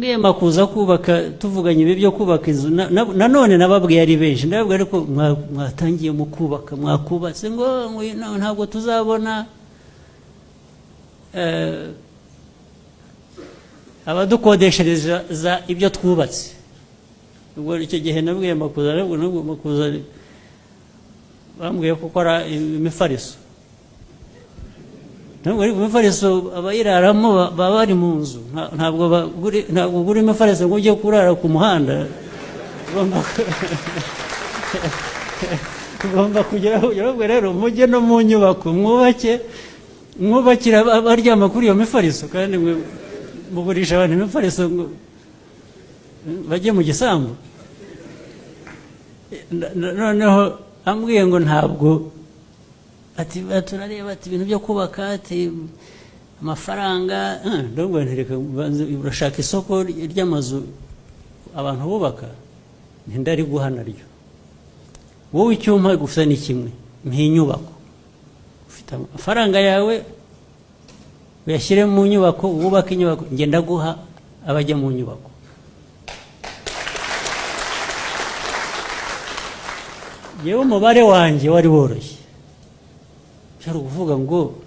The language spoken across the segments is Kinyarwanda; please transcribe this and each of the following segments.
Mbwiye Makuza kubaka, tuvuganye ibi byo kubaka inzu, nanone nababwiye ari benshi, ndababwira: "Ariko mwatangiye mu kubaka, mwakubatse?" Ngo "No, ntabwo tuzabona abadukodeshereza za ibyo twubatse." Ubwo icyo gihe nabwiye Makuza, ariko nubwo Makuza bambwiye ko ukora imifariso, ntabwo ari imifariso, abayiraramo baba bari mu nzu. Ntabwo ugura imifariso ngo ujye kurara ku muhanda. Ugomba kugeraho. Ubwo rero mujye no mu nyubako, mwubake, mwubakira abaryama kuri iyo mifariso, kandi mwe mugurisha abantu imifariso ngo bajye mu gisambu. Noneho ambwiye ngo ntabwo, ati turareba, ati ibintu byo kubaka, ati amafaranga. Ndabwo nti: "Reka mbanze, urashaka isoko ry'amazu abantu bubaka, ntindariguha naryo. Wowe icyo umpa gusa ni kimwe, mpa inyubako. Ufite amafaranga yawe, uyashyire mu nyubako, wubake inyubako, njye ndaguha abajya mu nyubako." Yewe, umubare wanjye wari woroshye, byari ukuvuga ngo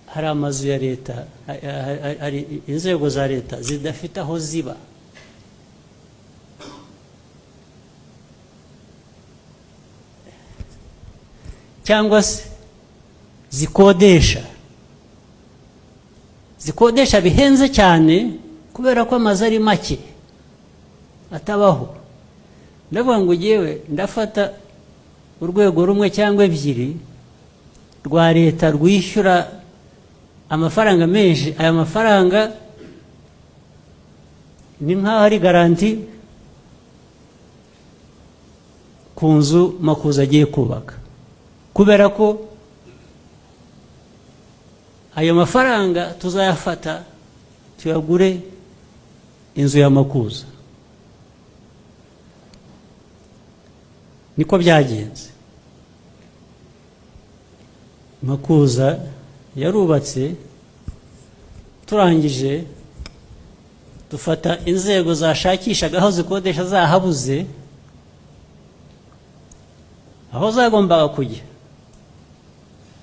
hari amazu ya leta, hari inzego za leta zidafite aho ziba. Cyangwa se zikodesha bihenze cyane kubera ko amazu ari make, atabaho. Ndavuga ngo ngewe ndafata urwego rumwe cyangwa ebyiri rwa leta rwishyura amafaranga menshi. Aya mafaranga ni nk'aho ari garantie ku nzu Makuza agiye kubaka, kubera ko ayo mafaranga tuzayafata tuyagure inzu ya Makuza. Niko byagenze. Makuza yarubatse, turangije dufata inzego zashakishaga aho zikodesha, zahabuze aho zagombaga kujya.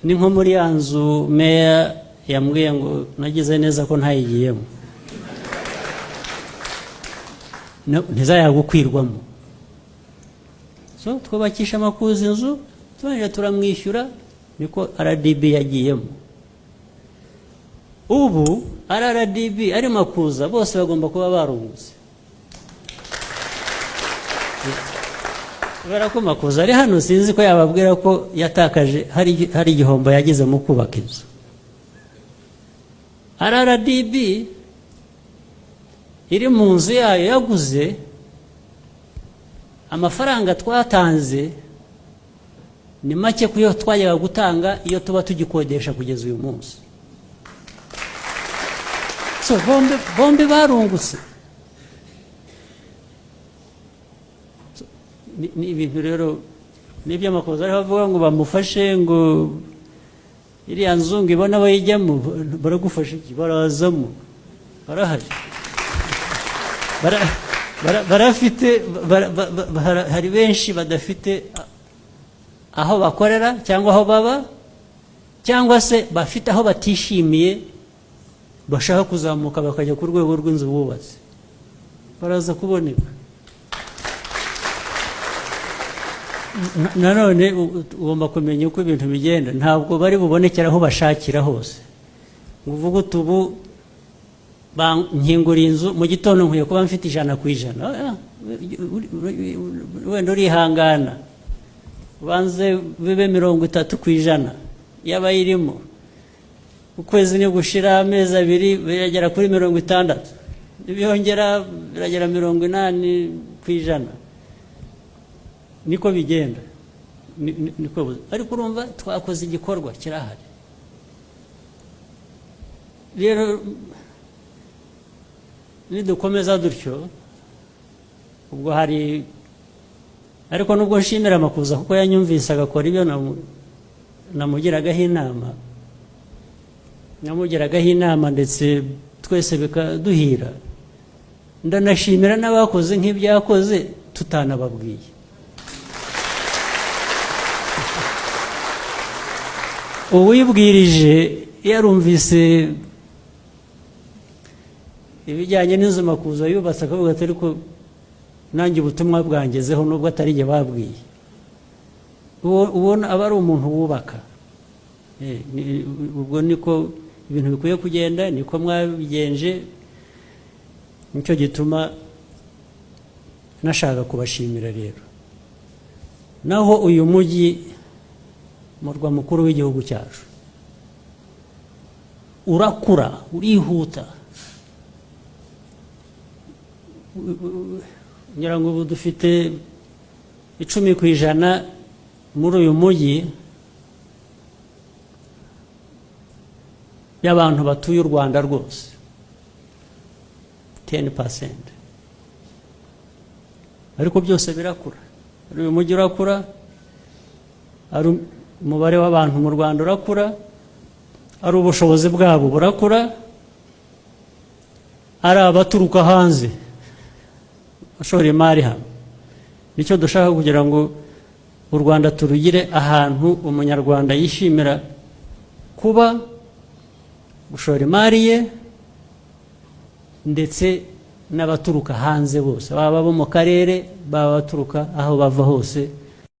Ni nko muri ya nzu meya yambwiye ngo nagize neza ko ntayigiyemo. Ntizayagukwirwamo. So twubakisha Makuza inzu, turangije turamwishyura, niko RDB yagiyemo. Ubu RDB ari Makuza, bose bagomba kuba barungutse. Kubera ko Makuza ari hano, sinzi ko yababwira ko yatakaje, hari igihombo yagize mu kubaka inzu. RDB iri mu nzu yayo yaguze, amafaranga twatanze ni make kuyo twajyaga gutanga iyo tuba tugikodesha kugeza uyu munsi. So bombi bombi barungutse. So, ni ibintu rero n'ibyo Makuza ariho avuga ngo bamufashe, ngo iriya nzu ngo ibone abayijyamo. Baragufasha iki? Barazamo, barahari. Barafite hari benshi badafite aho bakorera cyangwa aho baba, cyangwa se bafite aho batishimiye, bashaka kuzamuka bakajya ku rwego rw'inzu bubatse. Baraza kuboneka. Nanone ugomba kumenya uko ibintu bigenda. Ntabwo bari bubonekere aho bashakira hose, ngo uvuge uti: "Ubu nkinguriye inzu mu gitondo, nkwiye kuba mfite 100%." Oya, wenda urihangana, ubanze bibe 30% y'abayirimo. Ukwezi ni gushira, amezi 2, biragera kuri 60, nibiyongera biragera 80%. Niko bigenda. Niko ariko urumva twakoze igikorwa kirahari. Rero nidukomeza dutyo, ubwo hari, ariko nubwo nshimira Makuza kuko yanyumvise agakora ibyo namugiragaho inama. Namugeragaho inama, ndetse twese bikaduhira. Ndanashimira n'abakoze nk'ibyo yakoze tutanababwiye. Uwibwirije yarumvise ibijyanye n'inzu Makuza yubatse, akavuga ati: "Ariko nanjye ubutumwa bwangezeho, nubwo atari jye babwiye." Ubona aba ari umuntu wubaka. Ubwo niko ibintu bikwiye kugenda, niko mwabigenje. Nicyo gituma nashaka kubashimira rero. Naho uyu mujyi, murwa mukuru w'igihugu cyacu, urakura, urihuta. Ngira ngo ubu dufite 10% muri uyu mujyi y'abantu batuye u Rwanda rwose, 10%. Ariko byose birakura. Ari uyu mujyi urakura, ari umubare w'abantu mu Rwanda urakura, ari ubushobozi bwabo burakura, ari abaturuka hanze bashora imari hano. Nicyo dushaka, kugira ngo u Rwanda turugire ahantu Umunyarwanda yishimira kuba, gushora imari ye, ndetse n'abaturuka hanze bose, baba abo mu karere, baba abaturuka aho bava hose.